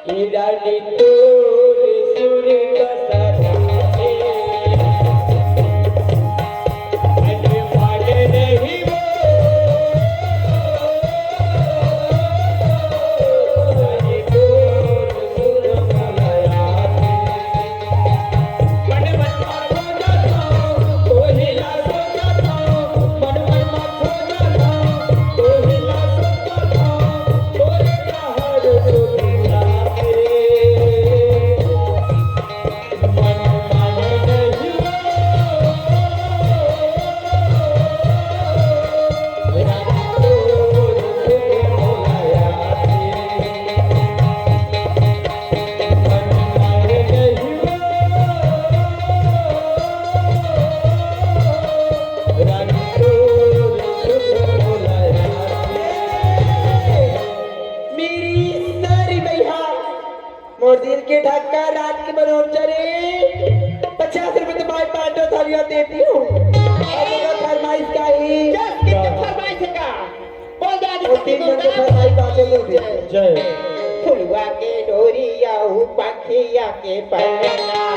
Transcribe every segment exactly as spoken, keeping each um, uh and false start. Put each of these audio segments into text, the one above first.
रानी तोर सुर का सदा है, मन माने नहीं वो। रानी तोर सुर का सदा है। मेरी सारी भैया, मोर दिल के धड़का, रात के मनोरंजन, पचास रुपए तो भाई पांडव थालियां देती हूँ। अब मेरा फरमाइश का ही। क्या? कितने फरमाइश का? बोल दे, आदि वो तीन जन के फरमाइश बातें बोल दे। जय। फुलवा के डोरी अउ पखिया के पलना।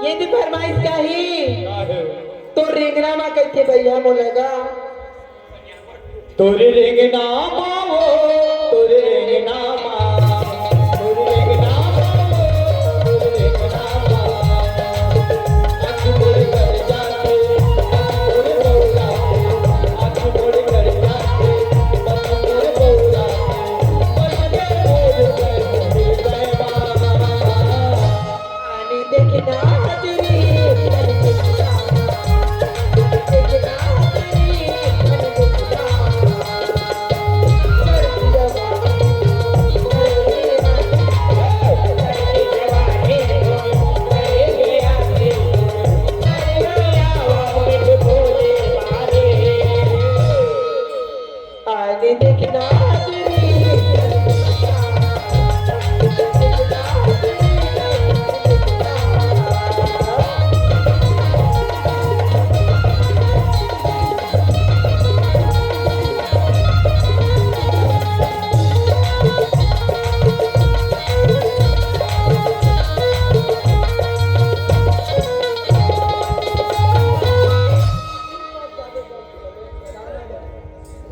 ये भी फरमाइश का ही। का है? तो रेंगना मा कहिथे भैया मोला गा। तोरे रेंगना मा वो, तोरे रेंगना मा, तोरे रेंगना मा वो, तोरे रेंगना मा।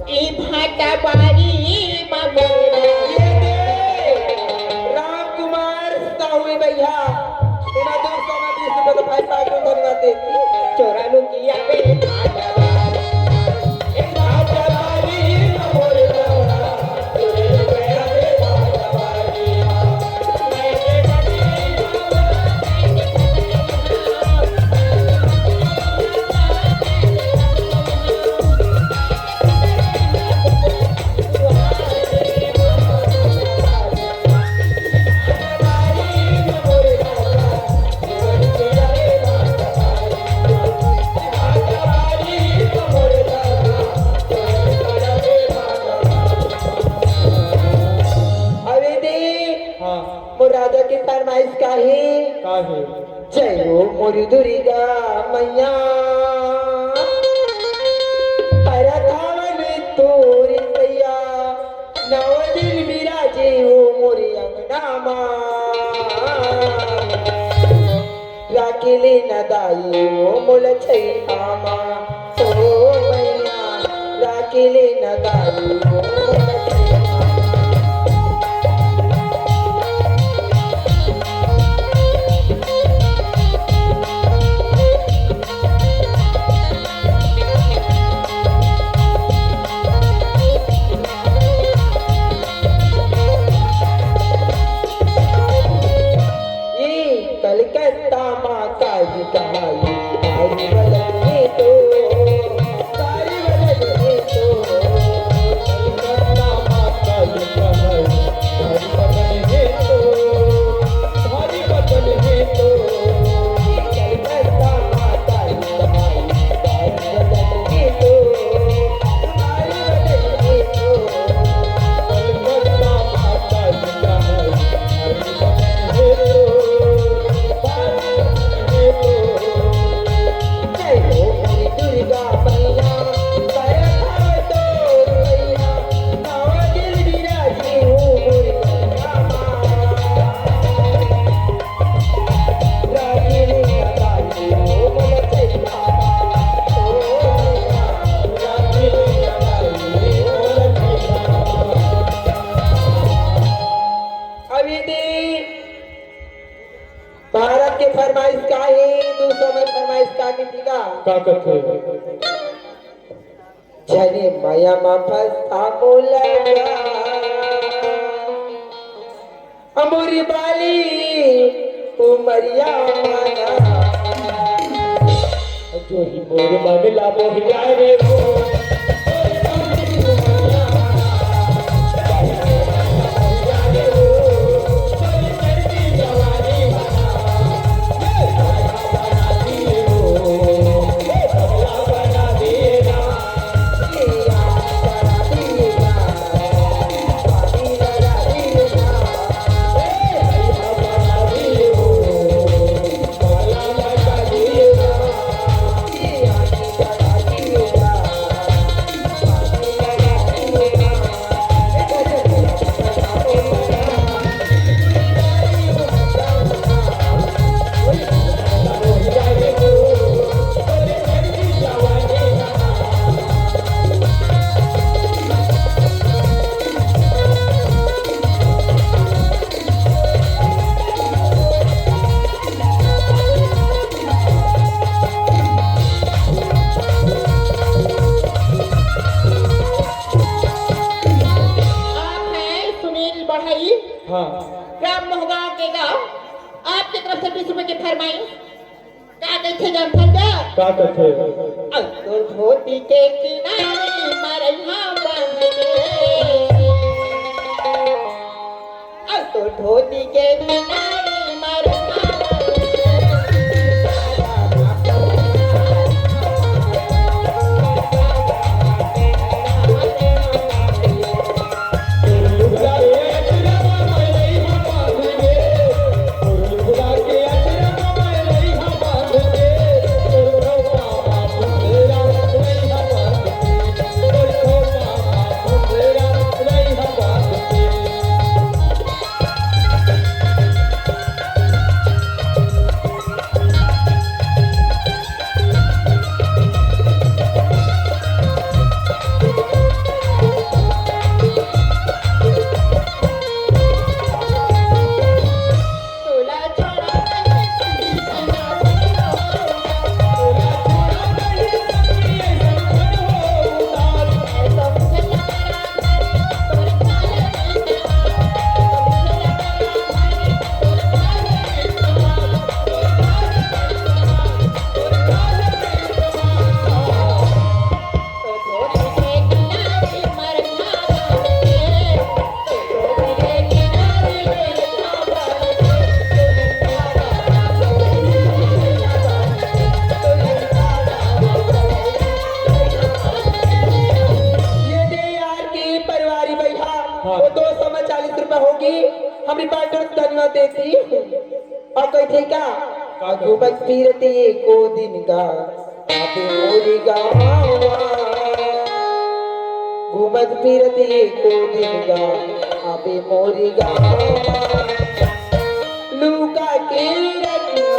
ई भाटा बारी मा बोला। ये दे, राम कुमार साहू भैया, एमा दो सौ बीस रुपए तो भाई पाटो धन्यवाद दे। चोरा लुकिया बे भाटा बारी। अरे दे, हाँ। मोर राजा के फरमाइश का हे? का हे? जय हो मोरी दुर्गा मैया, परत हवन तोरी पैया, नौ दिन बिराजे हो मोरी अंगना मा। राखे ले न दाई वो मोला छैया मा, ओ मैया, राखे ले न दाई वो मोला छैया मा। का कथे? झने मया मा फंसा मोला जा, अमोरी बाली उमरिया माना। जो ही मोर मन ला मोहि जाए रे वो। आप हैं सुनील बढ़ई, हाँ। ग्राम मोहगांव के गांव। आपके तरफ से बीस रुपए की फरमाइश। का कहिथे जानथन का? का कथे? अउ तोर धोती के किनारे मरइहा बांध के। अउ तोर धोती के किनारे मरइहा बांध के। ये दे यार के परिवारी भैया, हाँ। वो दो सौ में चालीस रुपया होगी, हमरी पार्टनर धन्यवाद देती। अउ कहिथे का? का घूमत फिरत एको दिन गा, आबे मोरे गाँव। घूमत फिरत एको दिन गा, आबे मोरे गाँव। लुका के रखिया।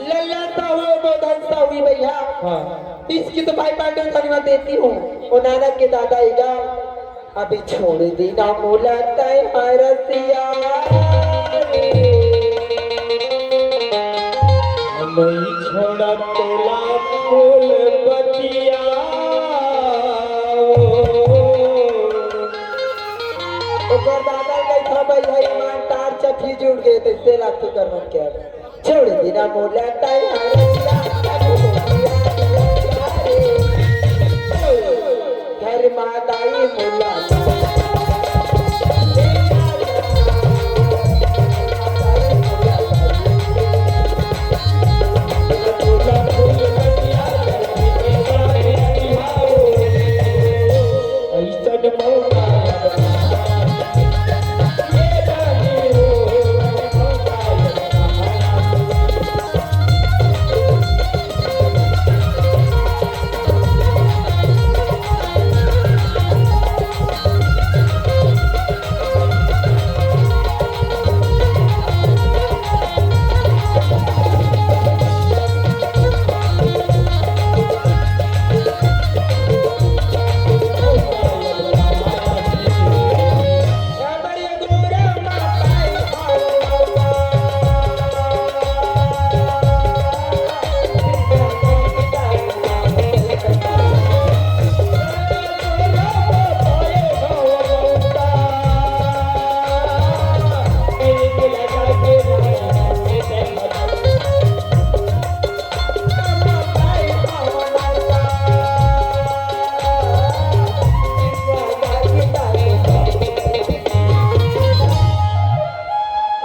लल्ला साहू, बोधन साहू भैया। हाँ। इसकी तो भाई पांडे धन्यवाद देती हूँ। ओ नानक के दादा एगा, अभी छोड़ देना मोला तै हरसिया। नहीं छोड़ा तोला फूल बतिया। ओकर दादा कहिथे, "भाई, भाई, ईमान तार चफी जुड़ गए, तो इससे लाथी कर मन क्या?" बिना मोला तैं हरदिया, अरे मोतिया, अरे। घर मा दाई मोला।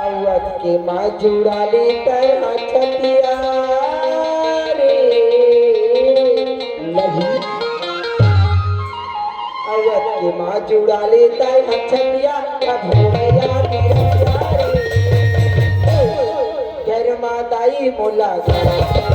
अवध के माँ जुड़ाली तैं हा छतिया रे। नहीं। अवध के माँ जुड़ाली तैं हा छतिया, अब हो गया मेरा प्यार। घर मा दाई मोला।